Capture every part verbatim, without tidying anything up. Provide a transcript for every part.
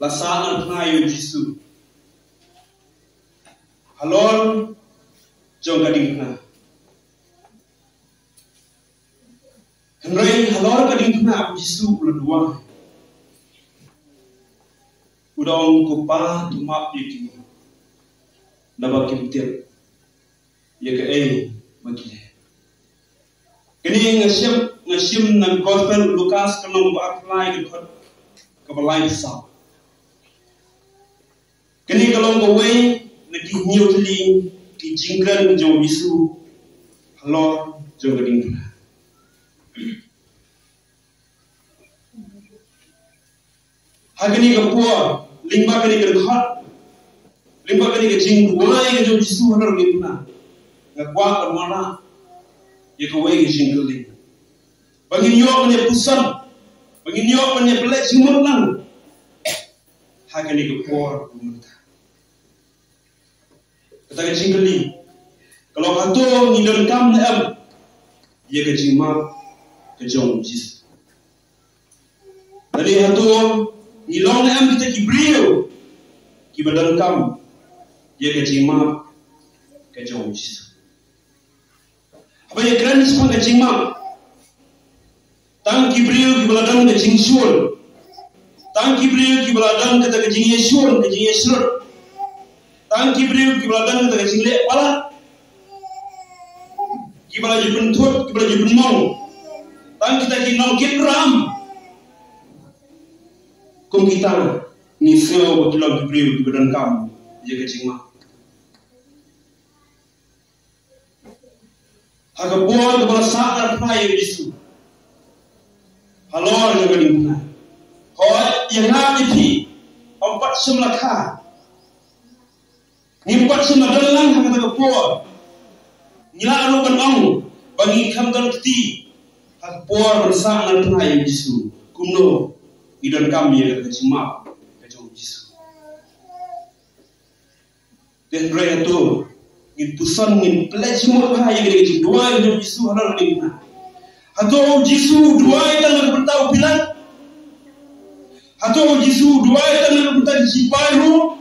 la sah narphna ïa u Jisu halor jong ka diengphna. Hynrei halor ka diengphna u Jisu u la duwai. U da ong, ko Pa, to map ïa ki, naba kim tip ïa kaei ba ki leh. Kane nga shim, nga shim na gospel u Lukas ka lynnong ba arphew lai ka dkhot kaba laiphew saw. Kane ka long kawei na ki hynñiew tylli ki jingkren jong u Jisu halor jong ka diengphna. Ha kane ka por, lyngba kane ka dkhot, lyngba kane ka jingduwai ka jong u Jisu halor ka diengphna, nga kwah ban wanrah ïa kawei ka jingkylli ba ngin ïoh ban ïa puson, ba ngin ïoh ban ïa pynleit jingmut lang ha kane ka por mynta. Kata ka jingkylli ka long, hato ngi donkam ne em ïa ka jingmap ka jong u Jisu? Lane hato ngi long ne em kita ki briew kiba donkam ïa ka jingmap ka jong u Jisu? Haba ïa kren shaphang ka jingmap, tang ki briew kiba la don ka jingshun, tang ki briew kiba la don kata ka jingïashun, ka jingïashrut, tang ki briew kiba la don kata ka jingleh palat, kiba la ju pynthut, kiba la ju pynmong, tang kita ki nongkit ram, kum kita ngi sngew ba ki long ki briew kiba donkam ïa ka jingmap. Ha ka por kaba la sah narphna ïa u Jisu halor jong ka diengphna, hooid, ïa nga ïa phi, ym pat shym la kha, ngim pat shym la don lang ha kata ka por. Ngi lah ruh ban ong ba ngi khlem don kti ha ka por ban sah narphna ïa u Jisu. Kumno ngi donkam ïa ka jingmap ka jong u Jisu? Te hynrei hato ngin puson, ngin pynleit jingmut bha ïa kane ka jingduwai jong u Jisu halor kane ka diengphna? Hato u Jisu u duwai tang na ka bynta u Pilat? Hato u Jisu u duwai tang na ka bynta ki shipai Rom?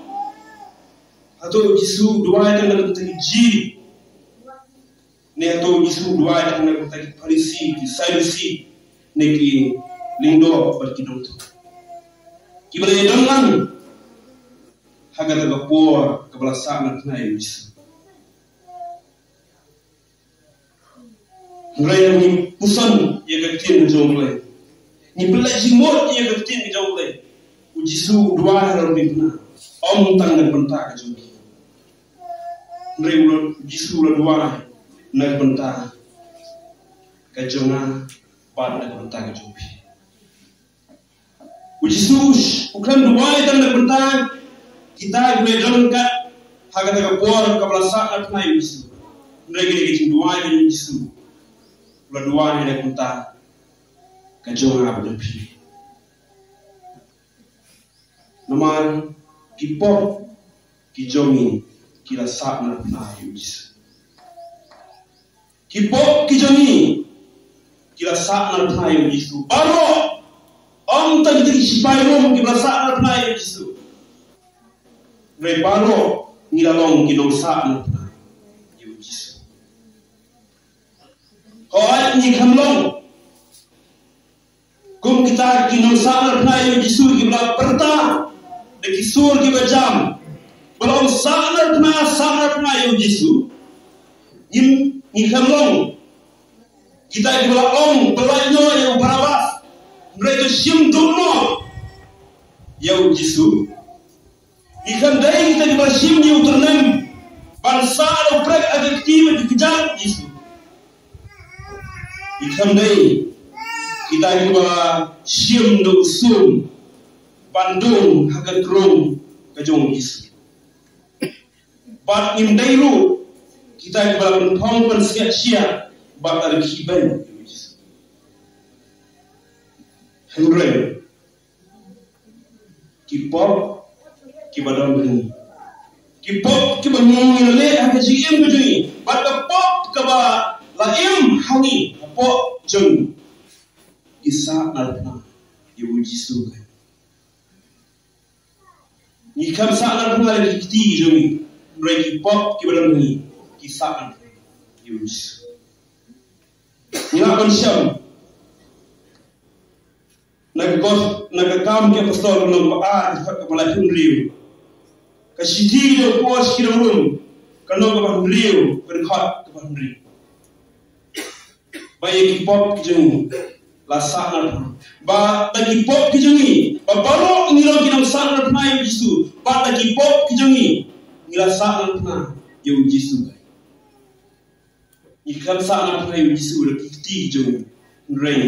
Hato u Jisu u duwai tang na ka bynta ki Jiw? Ne hato u Jisu u duwai tang na ka bynta ki Pharisi, ki Sadusi, ne ki lyngdoh bad ki nongtuh kiba la ïadon lang ha kata ka por kaba la sah narphna ïa u Jisu? Hynrei ngi puson ïa ka ktien ka jong U Blei, ngi pynleit jingmut ïa ka ktien ka jong U Blei. U Jisu u duwai halor ka diengphna, ym tang na ka bynta ka jong ki, hynrei u la, u Jisu u la duwai na ka bynta ka jong nga bad na ka bynta ka jong phi. U Jisu u khlem duwai tang na ka bynta kita kiba ïadon ryngkat ha kata ka por kaba la sah narphna ïa u Jisu. Hynrei kane ka jingduwai ka jong u Jisu u la duwai na ka bynta ka jong nga bad jong phi. Namar ki pop ki jong ngi ki la sah narphna ïa u Jisu. Ki pop ki jong ngi ki la sah narphna ïa u Jisu. Baroh, ym tang kita ki shipai Rom kiba la sah narphna ïa u Jisu, hynrei baroh ngi la long ki nongsah narphna ïa u Jisu. Hooid, ngi khlem long kum kita ki nongsah narphna ïa u Jisu kiba la pyrta da ki sur kiba jam, ba la ong, "Sah narphna, sah narphna ïa u Jisu." Ngi, ngi khlem long kita kiba la ong, "Pyllait noh ïa u Barabbas, hynrei to shim duh noh ïa u Jisu." Ngi khlem dei kita kiba la shim ïa u tyrnem ban sah da u prek ha ka kti bad ka kjat Jisu. Ngi khlem dei kita kiba la shim da u sum ban dung ha ka krung ka jong u Jisu. Bad ngim dei ruh kita kiba la pynphong pynsngiat shiah bad la rkhie beiñ ïa u Jisu. Hynrei ki pop kiba don ha ngi, ki pop kiba ngi la leh ha ka jingim ka jong ngi, bad ka pop kaba la im ha ngi hapoh jong ngi, ki sah narphna ïa u Jisu. Ngi khlem sahnarphna da ki kti ki jong ngi, hynrei ki pop kiba don ha ngi ki sahnarphna ïa u Jisu. Ngi lah ban shem na ka gos-, na ka Kam ki Apostol ka lynnong kaba ar, ka dkhot kaba laiphew hynriew. Ka shithi jong u Paul sha ki nong Rom ka lynnong kaba hynriew, ka dkhot kaba hynriew. Ba ïa ki pop ki jong ngi la sahnarphna. Ba da ki pop ki jong ngi ba baroh ngi long ki nongsahnarphna ïa u Jisu. Ba da ki pop ki jong ngi ngi la sahnarphna ïa u Jisu. Ngi khlem sahnarphna ïa u Jisu da ki kti ki jong ngi, hynrei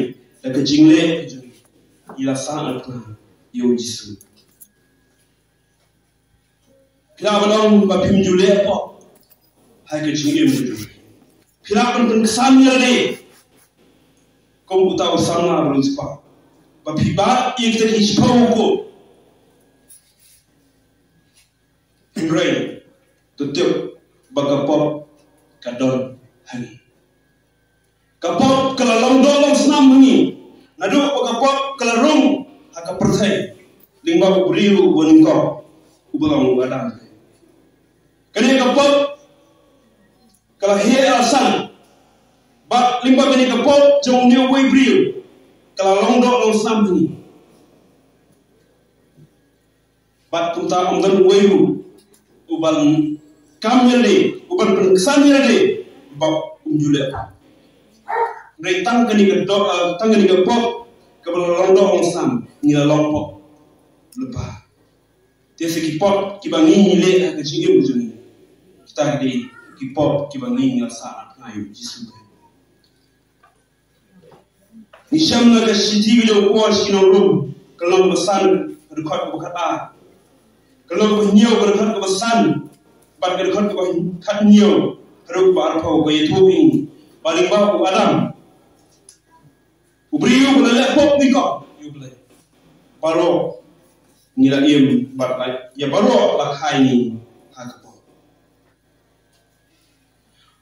da ka jingleh ki jong ngi ngi la sahnarphna ïa u Jisu. Phi lah ban ong ba phim ju leh pop ha ka jingim ka jong phi. Phi lah ban pynksan ïa lade kum uta u samla ba long spah, ba phi bat ïa kita ki shiphew hukum. Hynrei to tip ba ka pop ka don ha ngi. Ka pop ka la long doh long snam ha ngi. Naduh ba ka pop ka la rung ha ka pyrthei lyngba u briew uba nyngkong uba long u Adam. Kane ka pop ka la heh la san. Bad lyngba kane ka pop jong une uwei u briew ka la long doh long snam ha ngi. Bad kumta ym don uwei ruh uban kam ïa lade, uban pynksan ïa lade ba um ju leh. Hynrei tang kane ka doh, ah, tang kane ka pop kaba la long doh long snam, ngi la long pop lypa. Te sa ki pop kiba ngi ngi leh ha ka jingim ka jong ngi, kita ki dei ki pop kiba ngi ngi la sahnarphna ïa u Jisu. Ngi shem na ka shithi ka jong u Paul sha ki nong Rom ka lynnong kaba san, ka dkhot kaba khatar, ka lynnong kaba hynñiew, ka dkhot kaba san bad ka dkhot kaba khathynñiew haduh kaba arphew, ka ïathuh ïa ngi ba lyngba u Adam, u briew uba la leh pop nyngkong ïa U Blei, baroh ngi la im bad la, ïa baroh la kha ïa ngi ha ka pop.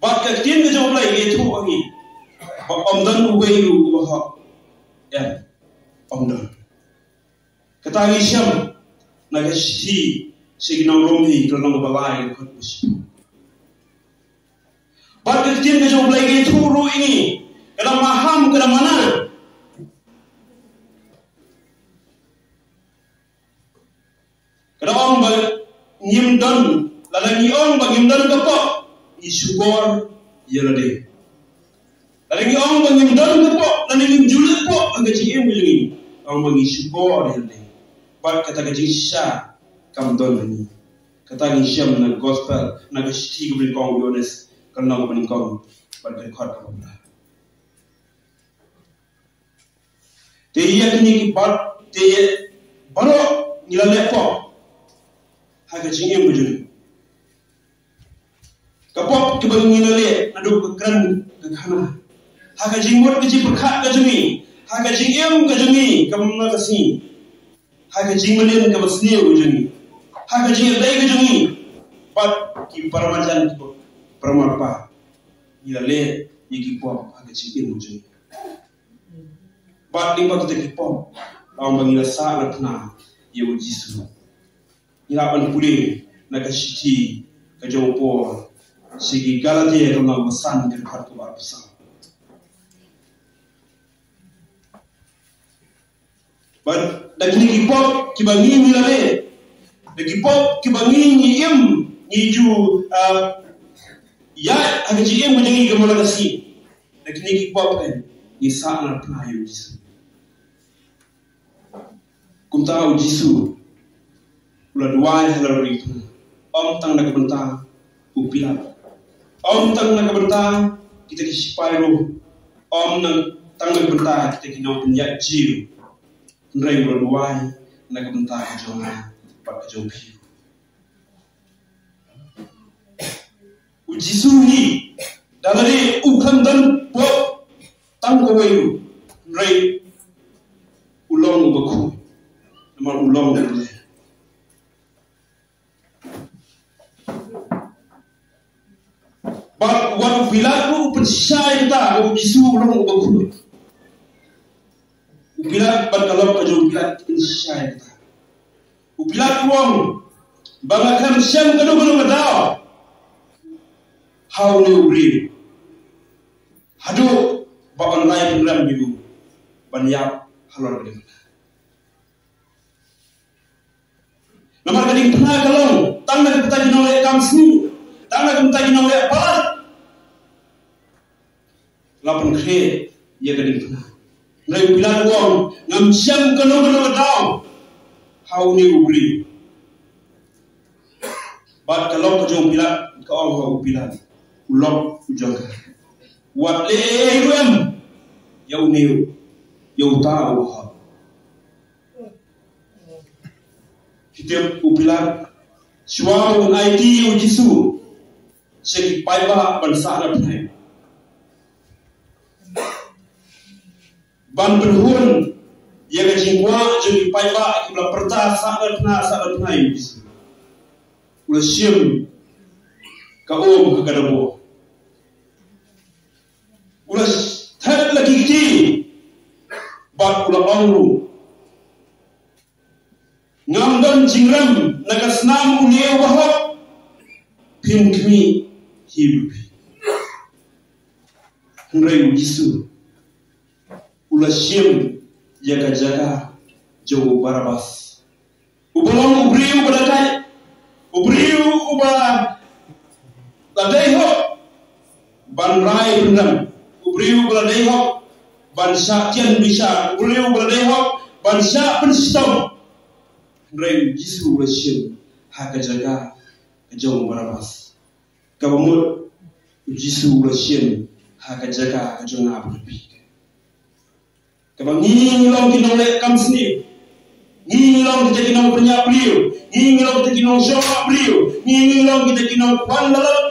Bad ka ktien ka jong U Blei ka ïathuh ha ngi ba ym don uwei ruh uba hok. Em, ym don. Kata ngi shem na ka shithi sha ki nong Rom hi, ka lynnong kaba lai, ka dkhot kaba shiphew. Bad ka ktien ka jong U Blei ka ïathuh ruh ïa ngi, ka dang maham, ka dang mana. Ka dang ong ba ngim don, lada ngi ong ba ngim don ka pop, ngi shukor ïa lade. Lada ngi ong ba ngim don ka pop, lada ngim ju leh pop ha ka jingim ka jong ngi, ong ba ngi shukor ïa lade. Bad kata ka jingshisha kam don ha ngi. Kata ngi shem na ka gospel, na ka shithi kaba nyngkong u Ïoannis, ka lynnong kaba nyngkong bad ka dkhot kaba phra. Te ïa kine ki bar, te baroh ngi la leh pop ha ka jingim ka jong ngi. Ka pop kaba ngi la leh naduh ka kren ka khana, ha ka jingmut ka jingpyrkhat ka jong ngi, ha ka jingim ka jong ngi ka man la ka sngi, ha ka jingmlien kaba sniew ka jong ngi, ha ka jingïadei ka jong ngi bad ki para marjan, ki para marpa, ngi la leh ïa ki pop ha ka jingim ka jong ngi. Bad lyngba kita ki pop, la ong ba ngi la sahnarphna ïa u Jisu. Ngi lah ban pule na ka shithi ka jong u Paul sha ki Galatia, ka lynnong ba san, ka dkhot kaba arphew saw. Bad da kine ki pop kiba ngi ngi la leh, da ki pop kiba ngi ngi im, ngi ju, ah, ïaid ha ka jingim ka jong ngi ka man la ka sngi, da kine ki pop, eh, ngi sahnarphna ïa u Jisu. Kumta u Jisu u la duwai ha la ri, ym tang na ka bynta u Pilat, ym tang na ka bynta kita ki sipai Rom, ym na, tang na ka bynta kita ki nongpynïaid Jiw, hynrei u la duwai na ka bynta ka jong nga bad ka jong phi. U Jisu hi, da lade u khlem don pop tang kawei ruh, hynrei u long uba khuid, namar u long U Blei. Bad wat u Pilat ruh u pynshai kata, u Jisu u long uba khuid. U Pilat bad ka lok ka jong u Pilat u pynshai kata. U Pilat u ong, ba nga khlem shem kano kano ka daw ha une u briew haduh ba un rai pynrem ïa u ban ïap halor ka diengphna. Namar ka diengphna ka long tang na ka bynta ki nongleh kam sniew, tang na ka bynta ki nongleh palat. La pynkhreh ïa ka diengphna. Hynrei u Pilat u ong, ngam shem kano kano ka daw ha une u briew. Bad ka lok ka jong u Pilat ka ong ha u Pilat, u lok u jong ka, wat leh ei ei ruh em ïa une, ïa uta u hok. Ki tip u Pilat, shuwa ba un aiti ïa u Jisu sha ki paidbah ban sah na bnai, ban pynhun ïa ka jingkwah jong ki paidbah kiba la pyrta sah na bnai, sah na bnai ïa u Jisu, u la shim ka um ha ka dabor, u la thet la ki kti bad u la ong ruh, ngam don jingrem na ka snam une u bahok, phin khmih hi ruh phi. Hynrei u Jisu u la shim ïa ka jaka jong u Barabbas, uba long u briew uba la dei, u briew uba la dei hok ban rai pynrem, u briew uba la dei hok ban shah tian bishar, u briew uba la dei hok ban shah pynshitom. Hynrei u Jisu u la shim ha ka jaka ka jong u Barabbas. Kaba mut u Jisu u la shim ha ka jaka ka jong nga bad phi. Kaba ngi ngi long ki nongleh kam sniew, ngi ngi long kita ki nongpynïap briew, ngi ngi long kita ki nongshoh briew, ngi ngi long kita ki nongkwah lalap,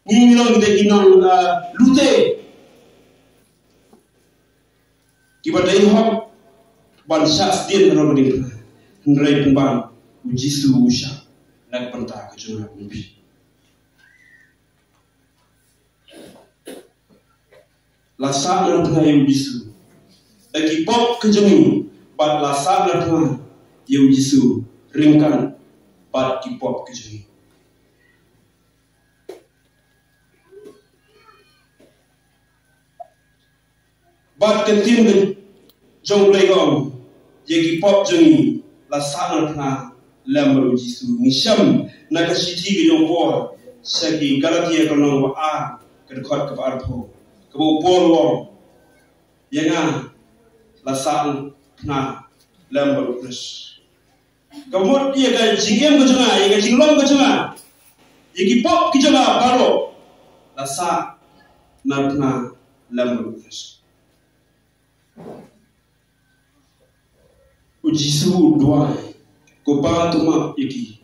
ngi ngi long kita ki nong, ah, lute. Kiba dei hok ban shah sdien halor ka diengphna. Hynrei pynban u Jisu u shah na ka bynta ka jong nga bad phi. La sah na bnai ïa u Jisu da ki pop ka jong ngi, bad la sah na bnai ïa u Jisu ryngkat bad ki pop ka jong ngi. Bad ka ktien ka jong U Blei ka ong, ïa ki pop jong ngi la sah na bnai lem bad u Jisu. Ngi shem na ka shithi ka jong u Paul sha ki Galatia ka lynnong ba ar, ka dkhot kaba arphew, kaba u Paul u ong, ïa nga la sah na bnai lem bad u Khrist. Ka mut ïa ka jingim ka jong nga, ïa ka jinglong ka jong nga, ïa ki pop ki jong nga baroh la sah na bnai lem bad u Khrist. U Jisu u duwai, ko Pa, to map ïa ki,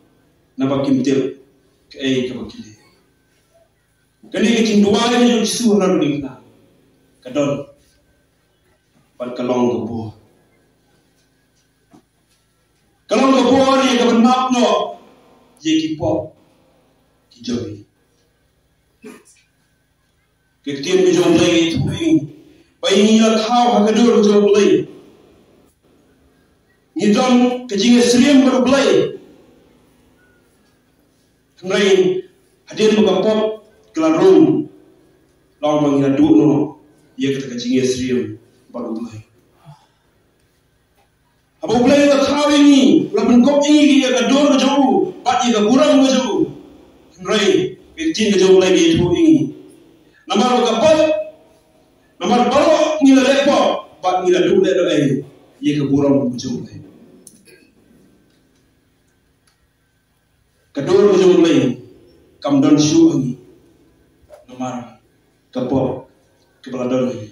naba kim tip kaei kaba ki leh. Kane ka jingduwai ka jong u Jisu halor ka diengphna ka don bad ka long ka bor. Ka long ka bor ïa ka ban map noh ïa ki pop ki jong ngi. Ka ktien ka jong U Blei ka ïathuh ïa ngi ba ngi la thaw ha ka dur ka jong U Blei. Ngi don ka jingïasyriem bad U Blei. Hynrei hadien ba ka pop ka la rung, la ong ba ngi la duh noh ïa kata ka jingïasyriem bad U Blei. Haba U Blei u la thaw ïa ngi, u la pynkup ïa ngi ïa ka dur ka jong u bad ïa ka burom ka jong u. Hynrei ka ktien ka jong U Blei ka ïathuh ïa ngi, namar ba ka pop, namar baroh ngi la leh pop bad ngi la duh leh noh ïa ka burom ka jong U Blei. Ka dur ka jong U Blei kam don shuh ha ngi namar ka pop kaba la don ha ngi.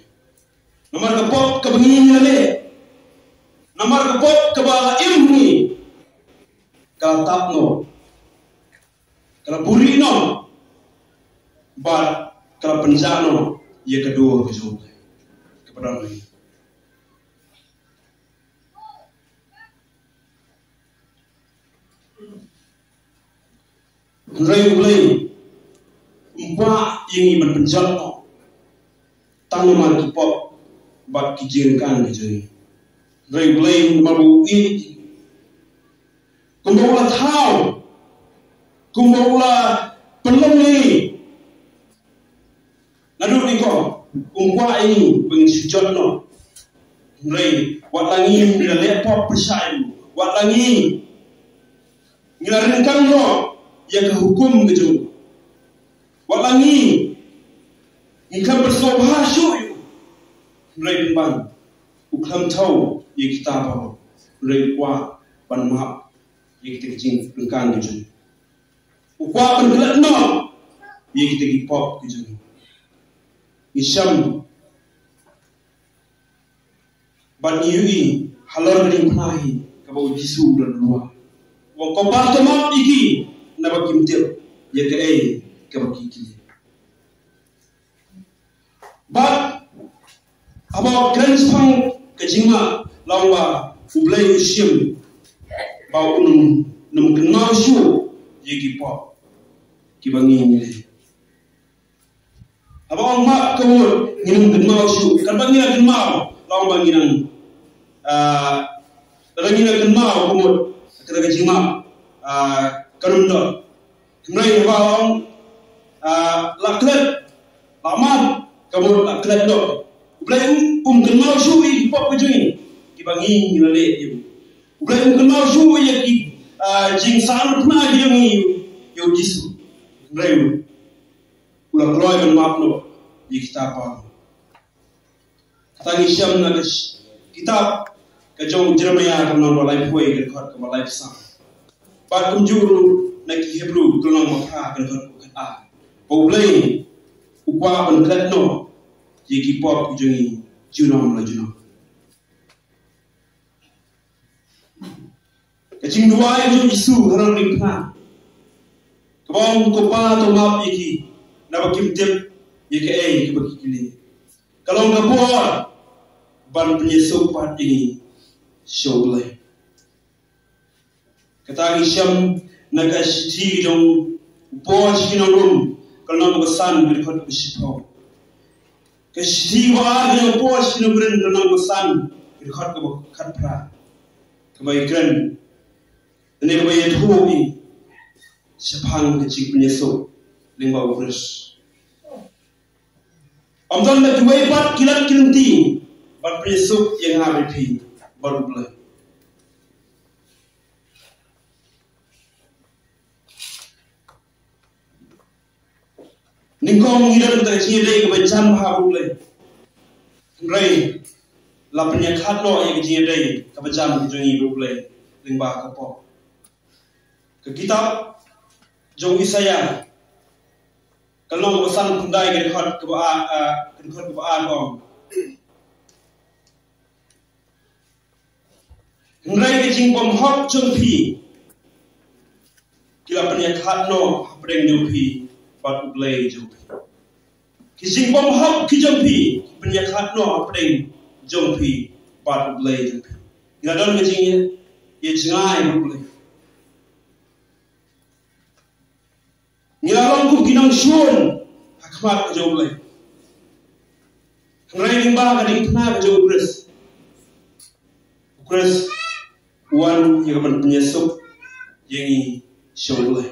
Namar ka pop kaba ngi la leh, namar ka pop kaba la im ha ngi, ka la tap noh, ka la buhrieh noh bad ka la pynjah noh ïa ka dur ka jong U Blei kaba don ha ngi. Hynrei U Blei um kwah ïa ngi ban pynjot noh tang namar ki pop bad ki jingkyrkhu ka jong ngi. Hynrei U Blei namar ba u ïeit, Kumba u la thaw, kumba u la pynlong ïa ngi. Naduh nyngkong, um kwah ïa ngi ba ngin shu jot noh. Hynrei wat la ngi ngi la leh pop pyrshah ïa u, wat la ngi ngi la ryngkang noh ïa ka hukum ka jong u, wat la ngi ngi khlem pyrshah bha shuh ïa u, hynrei pynban u khlem thaw ïa kita baroh. Hynrei u kwah ban map ïa kita ki jingryngkang ki jong u. U kwah ban klet noh ïa kita ki pop ki jong u. Ngi shem bad ngi ïohi halor ka diengphna hi kaba u Jisu u la lwar. U ong, "Ko Pa, to map ïa ki, naba kim tip ïa kaei kaba ki kylli." Bad haba kren shaphang ka jingmap, la ong ba U Blei u shim ba un ym, un ym kynmaw shuh ïa ki pop kiba ngi ngi leh. Haba ong map ka mut ngin ym kynmaw shuh, katba ngi la kynmaw, la ong ba ngi nang, ah, lada ngi la kynmaw ka mut kata ka jingmap, ah, kan ym don. Hynrei haba ong, ah, la klet, la map, ka mut la klet noh. U Blei um, um kynmaw shuh ïa ki pop ki jong ngi kiba ngi ngi la leh ïa u. U Blei um kynmaw shuh ïa ki, ah, jingsangphna ki jong ngi ïa u Jisu. Hynrei u la kloi ban map noh ïa kita baroh. Kata ngi shem na ka sh-, kitab ka jong u Jeremaïah ka lynnong ba laiphew wei ka dkhot kaba laiphew san. Bad kumjuh ruh na ki Hebru ka lynnong ba phra ka dkhot kaba khatar. Ba U Blei u kwah ban klet noh ïa ki pop ki jong ngi junom la junom. Ka jingduwai jong u Jisu halor ka diengphna, kaba ong, "Ko Pa, to map ïa ki, naba kim tip ïa kaei kaba ki kylli," ka long ka por ban pynïasuk pat ïa ngi sha U Blei. Kata ngi shem na ka shithi jong u Paul sha ki nong Rom, ka lynnong kaba san, ka dkhot kaba shiphew. Ka shithi kaba ar jong u Paul sha ki nong Korinth, ka lynnong kaba san, ka dkhot kaba khatphra, kaba ïakren ne kaba ïathuh ïa ngi shaphang ka jingpynïasuk lyngba U Khrist. Ym don la kiwei pat ki lad ki lynti ban pynïasuk ïa nga bad phi bad U Blei. Nyngkong ngi don ka jingïadei kaba jan bha bad U Blei. Hynrei la pynïakhlad noh ïa ka jingïadei kaba jan ka jong ngi bad U Blei lyngba ka pop. Ka kitab jong u Isaïah, ka lynnong kaba san, khyndai, ka dkhot kaba ar, ah, ka dkhot kaba ar ka ong, "Hynrei ka jingbymhok jong phi ki la pynïakhlad noh hapdeng jong phi bad U Blei jong phi." Ki jingbymhok ki jong phi ki pynïakhlad noh hapdeng jong phi bad U Blei jong phi. Ngi la don ka jingïa, ïa jngai bad U Blei. Ngi la long kum ki nongshun ha khmat ka jong U Blei. Hynrei lyngba ka diengphna ka jong U Khrist, U Khrist u wan ïa ka ban pynïasuk ïa ngi sha U Blei.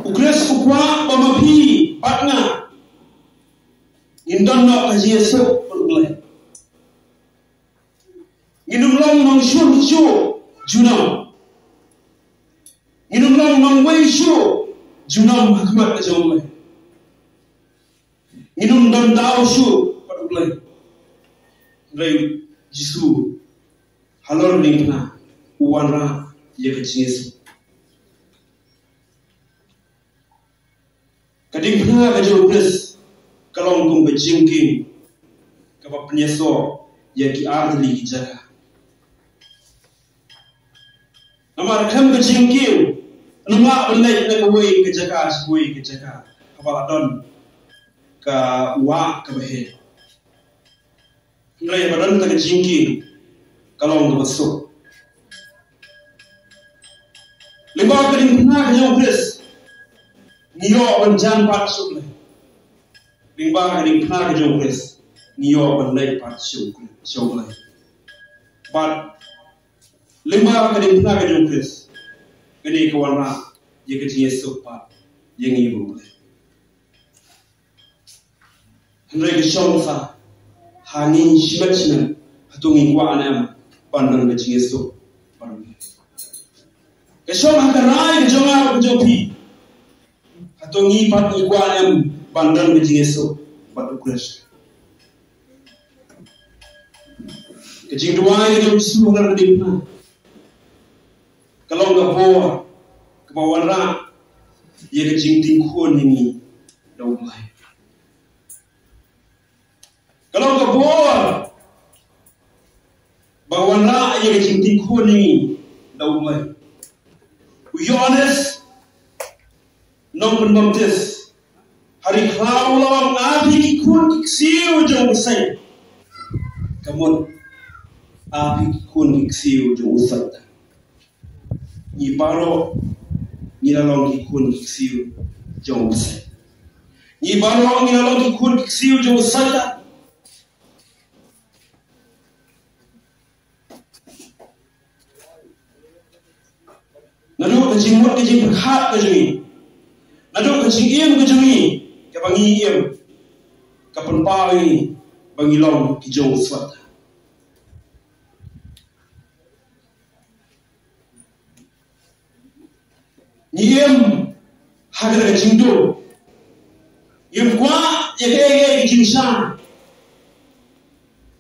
U Khrist u kwah ba ma phi bad nga ngin don noh ka jingïasuk bad U Blei. Ngin ym long nongshun shuh junom. Ngin ym long nongwei shuh junom ha khmat ka jong U Blei. Ngin ym don daw shuh bad U Blei. Hynrei u Jisu halor ka diengphna u wanrah ïa ka jingïasuk. Ka diengphna ka jong U Khrist ka long kum ka jingkieng kaba pynïasoh ïa ki ar tylli ki jaka. Namar khlem ka jingkieng, ym lah ban leit na kawei ka jaka sha kawei ka jaka haba la don ka wah kaba heh. Hynrei haba don kata ka jingkieng, ka long kaba suk. Lyngba ka diengphna ka jong U Khrist, ngi ïoh ban jan pat sha U Blei. Lyngba ka diengphna ka jong U Khrist, ngi ïoh ban leit pat sha U Khrist, sha U Blei. Bad lyngba ka diengphna ka jong u Khrist, kane ka wanrah ïa ka jingïasuk pat ïa ngi bad U Blei. Hynrei ka shong sa ha ngi shimet shimet, hato ngi kwah ne em ban don ka jingïasuk bad U Blei? Ka shong ha ka rai ka jong nga bad ka jong phi, hato ngi pat ngi kwah ne em ban don ka jingïasuk bad U Khrist? Ka jingduwai ka jong U Jisu ha ka diengphna ka long ka bor kaba wanrah ïa ka jingting khun ïa ngi da U Blei. Ka long ka bor ba wanrah ïa ka jingting khun ïa ngi da U Blei. U Ïoannis Nongpynbaptis ha ri khlaw u la ong, "Ap ïa ki khun ki ksiew jong u Satan." Ka mut, ap ïa ki khun ki ksiew jong u Satan. Ngi baroh ngi la long ki khun ki ksiew jong u Satan. Ngi baroh ngi la long ki khun ki ksiew jong u Satan. Naduh ka jingmut ka jingpyrkhat ka jong ngi, naduh ka jingim ka jong ngi, kaba ngi im, ka pynpaw ïa ngi ba ngi long ki jong u Satan. Ngi im ha kata ka jingduh. Ngim kwah ïa kaei kaei ka jingshai.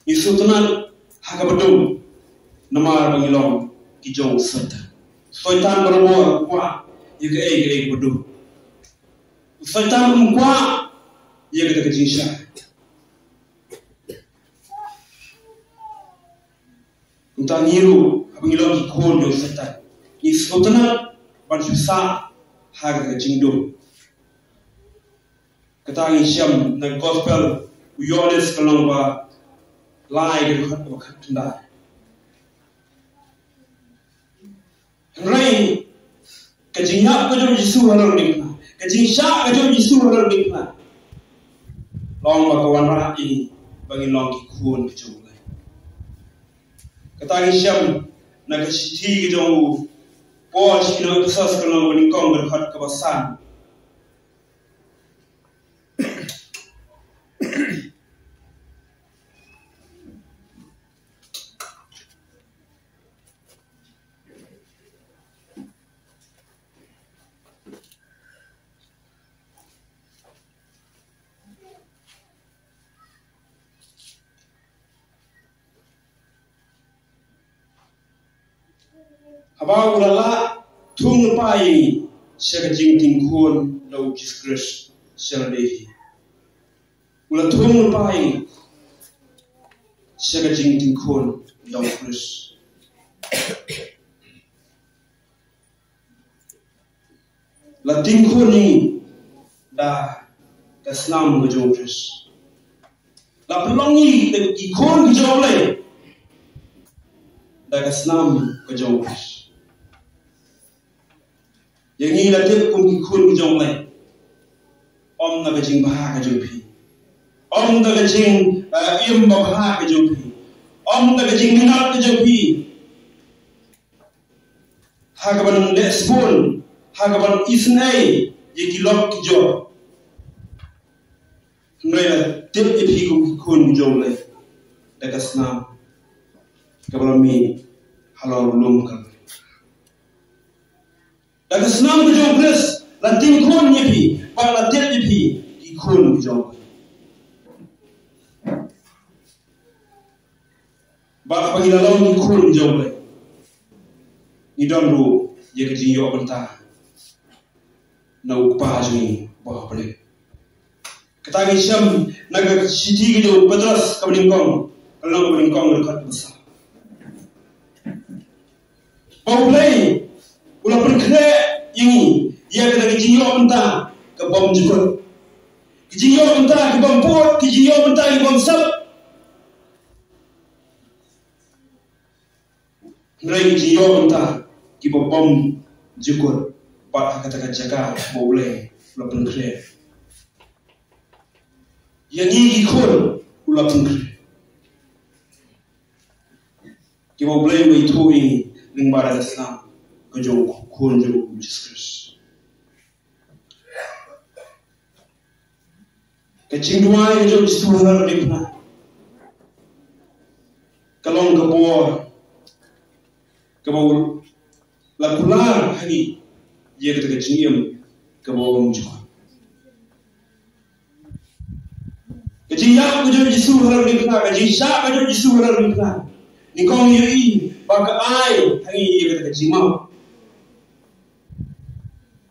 Ngi sngewtynnat ha kaba duh namar ba ngi long ki jong u Soitan. Soitan barabor u kwah ïa kaei kaei kaba duh. U Soitan um kwah ïa kata ka jingshai. Kumta ngi ruh, haba ngi long ki khun jong u Soitan, ngi sngewtynnat ban shu sah ha ka jingduh. Kata ngi shem na gospel u Ïoannis ka lynnong ba lai, ka dkhot kaba khatkhyndai. Hynrei ka jingïap ka jong u Jisu halor diengphna, ka jingshah ka jong u Jisu halor diengphna, long ba ka wanrah ïa ngi ba ngin long ki khun ki jong u Blei. Kata ngi shem na ka shithi ka jong u Paul sha ki nong Ephesos ka lynnong ba nyngkong, ka dkhot kaba san. Haba u la lah thung lypa ïa ngi sha ka jingting khun da u Jisu Khrist sha lade hi. U la thung lypa ïa ngi sha ka jingting khun da u Khrist. La ting khun ïa ngi da ka snam ka jong u Khrist. La pynlong ïa ngi ki khun ki jong u Blei da ka snam ka jong u Khrist. Ïa ngi la tip kum ki khun ki jong u Blei, ym na ka jingbha ka jong phi, ym na ka jing, eh, im babha ka jong phi, ym na ka jingminot ka jong phi, ha kaban leh sbun, ha kaban isynei ïa ki lok ki jor. Hynrei la tip ïa phi kum ki khun ki jong u Blei da ka snam kaba la mih halor u lum Kalbari. Da ka snam ka jong u Khrist la ting khun ïa phi, bad la tip ïa phi ki khun ki jong u Blei. Bad haba ngi la long ki khun jong u Blei, ngi don ruh ïa ka jingïoh bynta na u Kpa jong ngi uba ha bneng. Kata ngi shem na ka shithi ka jong u Petros kaba nyngkong, ka lynnong kaba nyngkong, ka dkhot kaba saw. Ba u Blei u la pynkhreh ïa ngi ïa kata ka jingïoh bynta ka bym jukut, ka jingïoh bynta ka bym pud, ka jingïoh bynta ka bym sep. Hynrei ki jingïoh bynta kiba bym jukut, bad ha kata ka jaka ba u Blei u la pynkhreh ïa ngi ki khun, u la pynkhreh. Kiba U Blei u ïathuh ïa ngi lyngba ka snam ka jong u Khun jong u Jisu Khrist. Ka jingduwai ka jong u Jisu halor diengphna ka long ka bor kaba u la kular ha ngi ïa kata ka jingim kaba ym jukut. Ka jingïap ka jong u Jisu halor diengphna, ka jingshah ka jong u Jisu halor diengphna, nyngkong ïohi ba ka ai ha ngi ïa kata ka jingmap.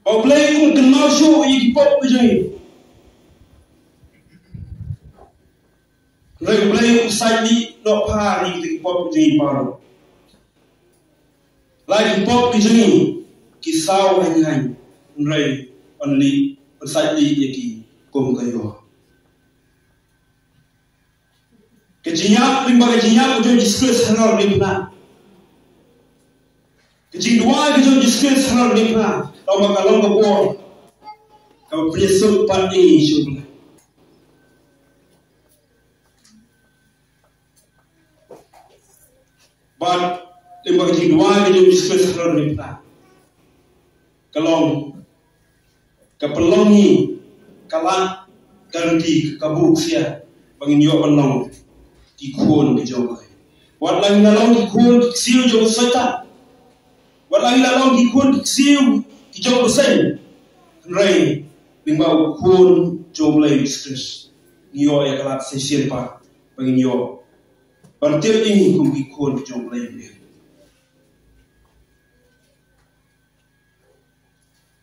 Ba U Blei um kynmaw shuh ïa ki pop ka jong ngi. Hynrei U Blei um sait lieh noh pha ïa ki pop ka jong ngi baroh. La ki pop ka jong ngi ki saw haiñ haiñ, hynrei un lieh, un sait lieh ïa ki kum ka ïoh. Ka jingïap, lyngba ka jingïap ka jong u Jisu Khrist halor diengphna, ka jingduwai ka jong u Jisu Khrist halor diengphna, tang ba ka long ka bor kaba pynïasuk pat ïa ngi sha U Blei. Bad lyngba ka jingduwai ka jong u Jisu Khrist halor diengphna, ka long, ka pynlong ngi, ka la guarantee, ka buk sia ba ngin ïoh ban long ki khun ki jong ka. Wat la ngi la long ki khun ki ksiew jong u Soitan, wat la ngi la long ki khun ki ksiew ki jong u seng, hynrei lyngba u Khun jong U Blei Jisu Khrist ngi ïoh ïa ka lad shisien pat ba ngin ïoh ban tip ïa ngi kum ki khun ki jong U Blei.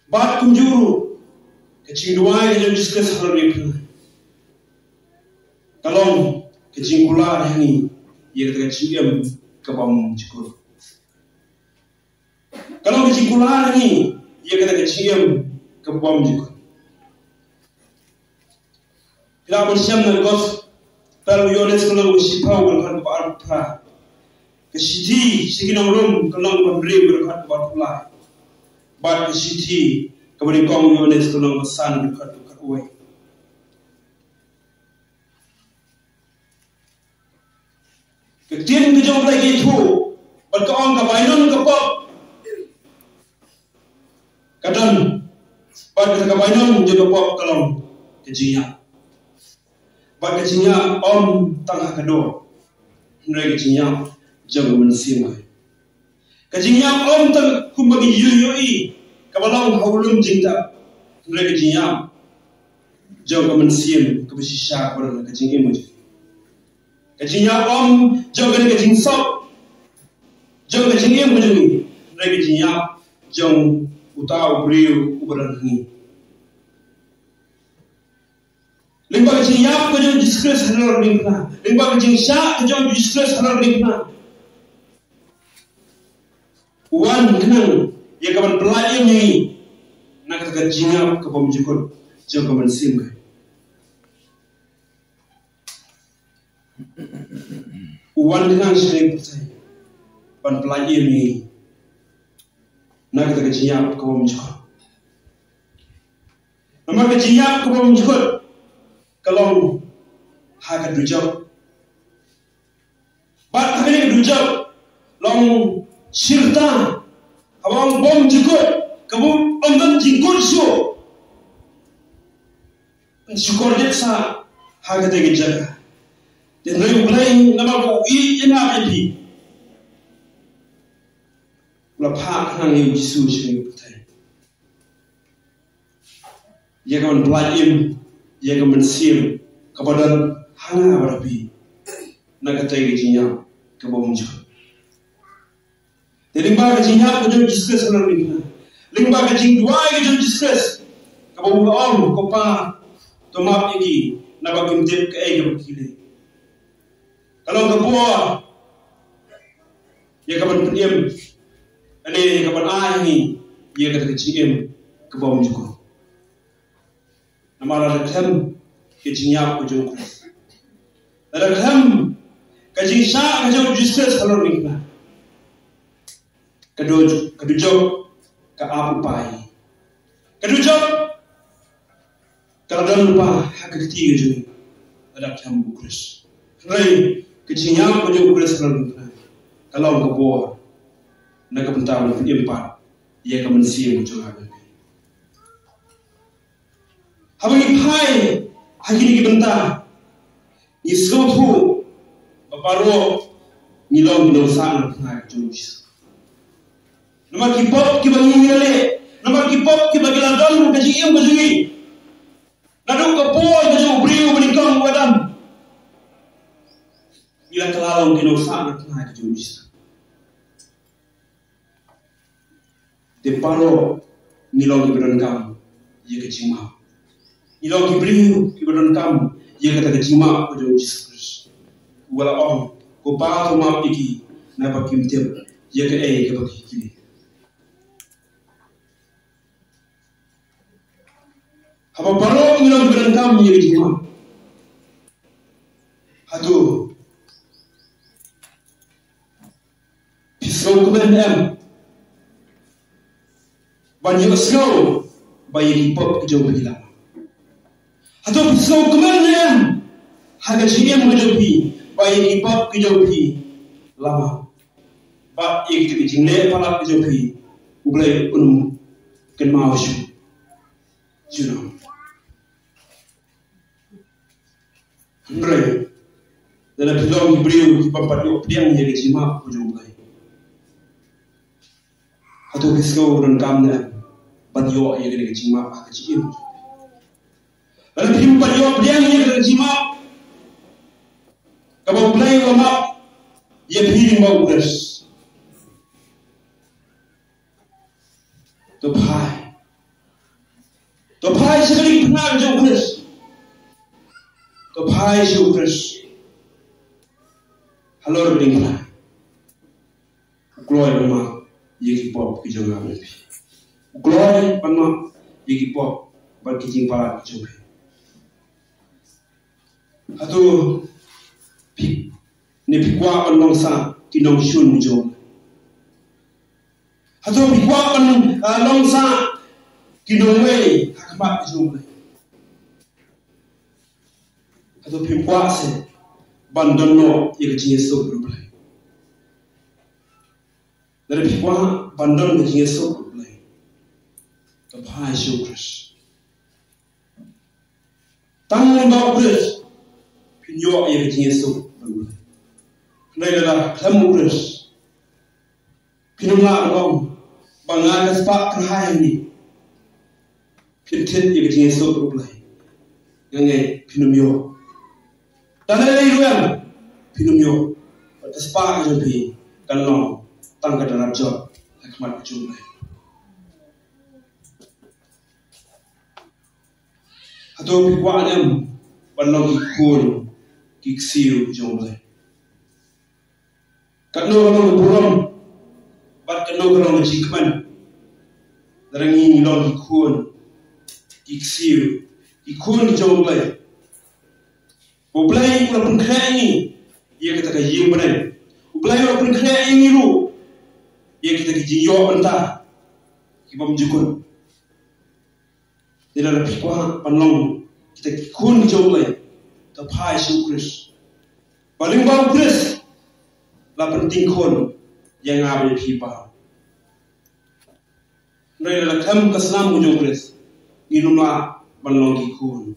Bad kumjuh ruh ka jingduwai ka jong u Jisu Khrist halor diengphna ka long ka jingkular ha ngi ïa kata ka jingim kaba ym jukut. Ka long ka jingkular ha ngi ïa kata ka jingim kaba ym jukut. Phi lah ban shem na ka Gospel u Ïoannis ka lynnong kaba shiphew ka dkhot kaba arphew phra. Ka shithi sha ki nong Rom ka lynnong kaba hynriew ka dkhot kaba arphew lai. Bad ka shithi kaba nyngkong u Ïoannis ka lynnong kaba san ka dkhot kaba khatwei. Ka ktien ka jong U Blei ka ïathuh bad ka ong, ka bainong ka pop ka don, bad kata ka bainong jong ka pop ka long ka jingïap. Bad ka jingïap ym tang ha ka doh, hynrei ka jingïap jong ka mynsiem. Ka jingïap ym tang kumba ngi ïohi kaba long ha u lum jingtep, hynrei ka jingïap jong ka mynsiem kaba shisha kaba don ha ka jingim jong ngi. Ka jingïap ym jong kane ka jingsop jong ka jingim ka jong ngi, hynrei ka jingïap jong uta u briew uba don ha ngi. Lyngba ka jingïap ka jong u Jisu Khrist halor diengphna, lyngba ka jingshah ka jong u Jisu Khrist halor diengphna, u wan khnang ïa ka ban pyllait im ïa ngi na kata ka jingïap kaba ym jukut jong ka mynsiem. U wan khnang sha ngi pyrthei ban pyllait im ïa ngi na kata ka jingïap kaba ym jukut. Namar ka jingïap kaba ym jukut ka long ha ka dujok. Bad ha kane ka dujok long shirta, haba ong ba ym jukut, kaba ym don jingkut shuh. Shukor jait sa ha kata ka jaka. Te hynrei U Blei namar ba u ïeit ïa nga bad ïa phi, u la phah khnang ïa u Jisu sha ngi pyrthei ïa ka ban pyllait im ïa ka mynsiem kaba don ha nga bad ha phi na kata ka jingïap kaba ym jukut. Te lyngba ka jingïap ka jong u Jisu Khrist halor diengphna, lyngba ka jingduwai ka jong u Jisu Khrist, kaba u la ong, ko Pa, to map ïa ki, naba kim tip kaei kaba ki leh. Ka long ka bor ïa ka ban pynim, lane ïa ka ban ai ha ngi ïa kata ka jingim kaba ym jukut. Namar lada khlem ka jingïap ka jong u Khrist, lada khlem ka jingshah ka jong u Jisu Khrist halor diengphna, ka dujok, ka dujok ka ap u pai. Ka dujok ka la don lypa ha ka kti ka jong ngi lada khlem u Khrist. Hynrei ka jingïap ka jong u Khrist halor diengphna ka long ka bor na ka bynta ban pynim pat ïa ka mynsiem ka jong nga. Haba ngi phai ha kine ki bynta, ngi sngewthuh ba baroh ngi long ki nongsah na ka bynta ka jong u Jisu. Namar ki pop kiba ngi la leh, namar ki pop kiba ki la don ha ka jingim ka jong ngi, naduh ka por ka jong u briew ba nyngkong u Adam, ngi la kylla long ki nongsah na ka bynta ka jong u Jisu. Te baroh ngi long kiba donkam ïa ka jingmap. Ngi long ki briew kiba donkam ïa kata ka jingmap ka jong u Jisu Khrist, uba la ong, "Ko Pa, to map ïa ki, naba kim tip ïa kaei kaba ki kylli." Haba baroh ngi long kiba donkam ïa ka jingmap, hato phi sngewkmen ne em ban ïohsngew ba ïa ki pop ki jong phi la map? Hato phi sngewkmen ne em ha ka jingim ka jong phi ba ïa ki pop ki jong phi la map, bad ïa kita ki jingleh palat ki jong phi U Blei un kynmaw shuh? Junom. Hynrei lada phi long ki briew ki bym pat ïoh pdiang ïa ka jingmap ka jong U Blei, hato phi sngew donkam ne em ban ïoh ïa kane ka jingmap ha ka jingim? Lada phim pat ïoh pdiang ïa kane ka jingmap kaba U Blei u la map ïa phi lyngba U Khrist, to phai. To phai sha ka diengphna ka jong U Khrist. To phai sha U Khrist halor ka diengphna. U kloi ban map ïa ki pop ki jong nga bad phi. U kloi ban map ïa ki pop bad ki jingpalat ki jong phi. Hato phi, ne phi kwah ban long sah ki nongshun ki jong? Hato phi kwah ban, ah, long sah ki nongwei ha khmat ka jong U Blei? Hato phim kwah seh ban don noh ïa ka jingïasuk bad U Blei? Lada phi kwah ban don ka jingïasuk bad U Blei, to phai sha U Khrist. Tang lyngba U Khrist phin ïoh ïa ka jingïasuk bad U Blei. Hynrei lada khlem U Khrist, phin ym lah ban ong ba nga ka spah kyrhai hangne phin thied ïa ka jingïasuk bad U Blei. Nga ngeit phin ym ïoh. Da lei lei ruh em phin ym ïoh. Bad ka spah ka jong phi kan long tang ka darap jot ha khmat ka jong U Blei. Hato phi kwah ne em ban long ki khun ki ksiew ki jong U Blei? Katno ka long ka burom bad katno ka long ka jingkmen lada ngi long ki khun ki ksiew, ki khun ki jong U Blei. U Blei u la pynkhreh ïa ngi ïa kata ka ïing bneng. U Blei u la pynkhreh ïa ngi ruh ïa kita ki jingïoh bynta ki bym jukut. Te lada phi kwah ban long kita ki khun ki jong U Blei, to phai sha U Khrist. Ba lyngba U Khrist la pynting khun ïa nga bad ïa phi baroh. Hynrei lada khlem ka snam ka jong U Khrist, ngin ym lah ban long ki khun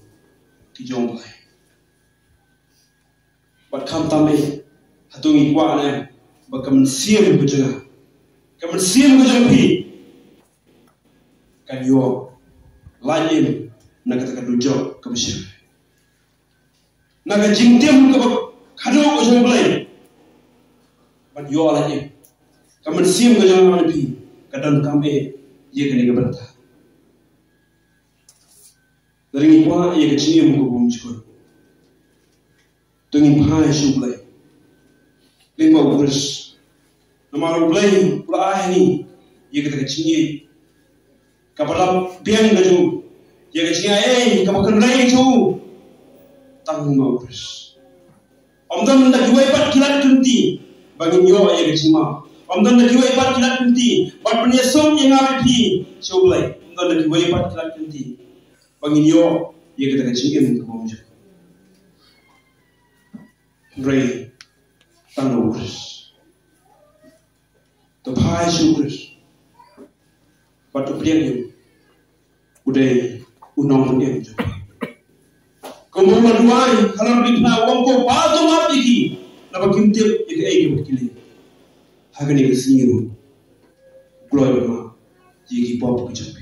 ki jong U Blei. Bad khamtam eh, hato ngi kwah ne em ba ka mynsiem ka jong nga, ka mynsiem ka jong phi, kan ïoh lait im na kata ka dujok kaba shyrkhei, na ka jingtim kaba khadduh ka jong U Blei? Ban ïoh lait im, ka mynsiem ka jong nga bad phi ka donkam eh ïa kane ka bynta. Lada ngi kwah ïa ka jingim kaba bymjukut, to ngin phai sha U Blei lyngba U Khrist. Namar U Blei u la ai ha ngi ïa kata ka jingïeit kaba la biang ka jong u, ïa ka jingaiei kaba kynrei ka jong u, tang lyngba U Khrist. Ym don da kiwei pat ki lad ki lynti ba ngin ïoh ïa ka jingmap. Ym don da kiwei pat ki lad ki lynti ban pynïasuk ïa nga bad phi sha U Blei. Ym don da kiwei pat ki lad ki lynti ba ngin ïoh ïa kata ka jingim kaba bymjukut. Hynrei tang U Khrist. To phai sha u Khrist bad to pdiang ïa u. U dei u nongpynim jong phi. Kumba u la duwai halor ki khynnah, u ong ko, Kpa, to map ïa ki, naba kim tip ïa kaei kaba ki leh. Ha kane ka sngi ruh, kloi ba map ïa ki pop ki jong